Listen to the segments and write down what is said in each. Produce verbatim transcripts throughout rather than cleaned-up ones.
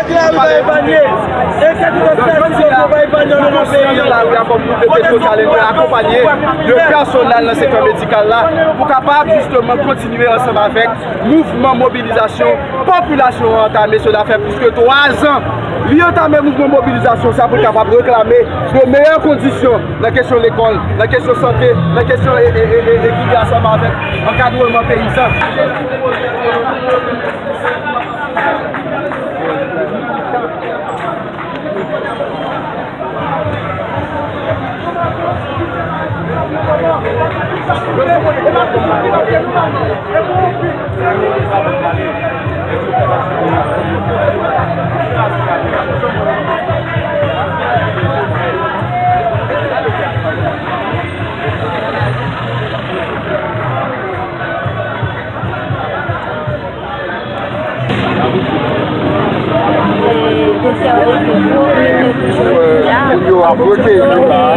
Esklav pa epanye. E se tout esklav ki pa epanye nan peyi an. Konsyan nan lari a kòm gwoup de Petro Challenger akonpanye de pèsonèl nan sektè medikal la pou kapab jisteman kontinye ansanm avèk mouvman mobilizasyon popilasyon an antame. Sela fè plis ke twa zan li antame mouvman mobilizasyon sa pou l kapab reklame de meyè kondisyon nan kesyon lekòl, nan kesyon sante, nan kesyon e, e, e, e, ekilib ansanm avèk ankadreman peyizan. Moun yo ap bloke yo la.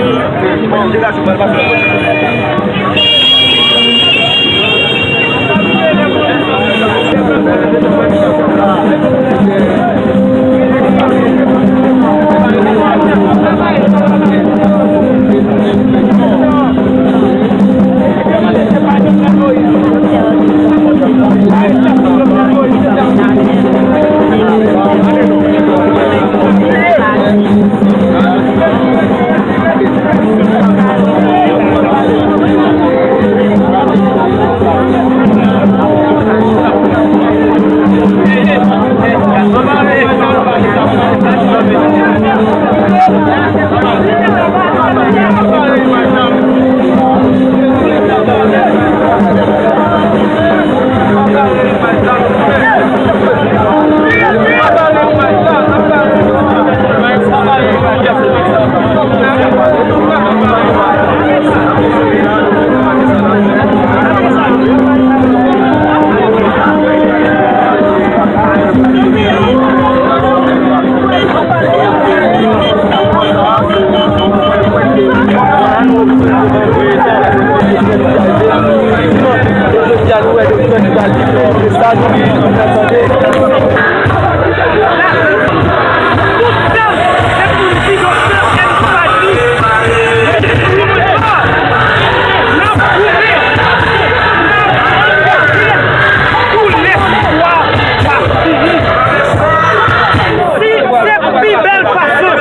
Si se pi bèl fason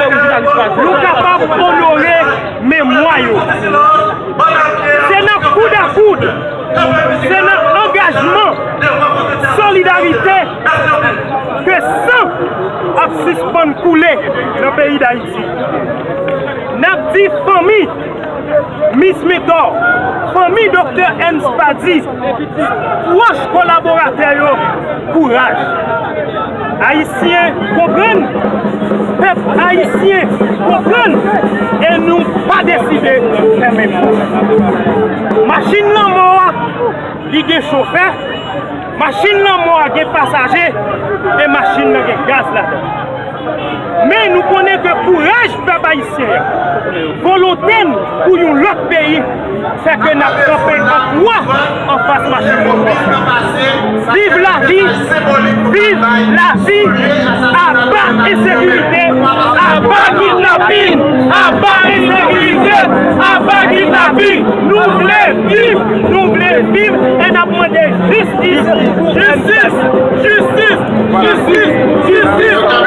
nou kapab onore memwa yo, se nan koud a koud, se nan angajman, solidarite ke san ap sispann koule nan peyi Dayiti. N ap di fanmi Miss Mentor, fanmi Doktè Ernst Pady, pwòch kolaboratè yo, kouraj. Ayisyen konprann, pèp ayisyen konprann, e nou pa deside fèmen men. Machin lanmò a, li gen chofè, machin lanmò a gen pasaje, e machin nan gen gaz ladan. Men nou konnen ke kouraj pèp ayisyen an, volonte n pou yon lòt peyi, fè ke n ap kanpe an twa anfas machin lanmò sa. Viv lavi, viv lavi, aba ensekirite, aba kidnapin, aba ensekirite, aba kidnapin. Nou vle viv, nou vle viv, e n ap mande jistis, jistis, jistis, jistis, jistis.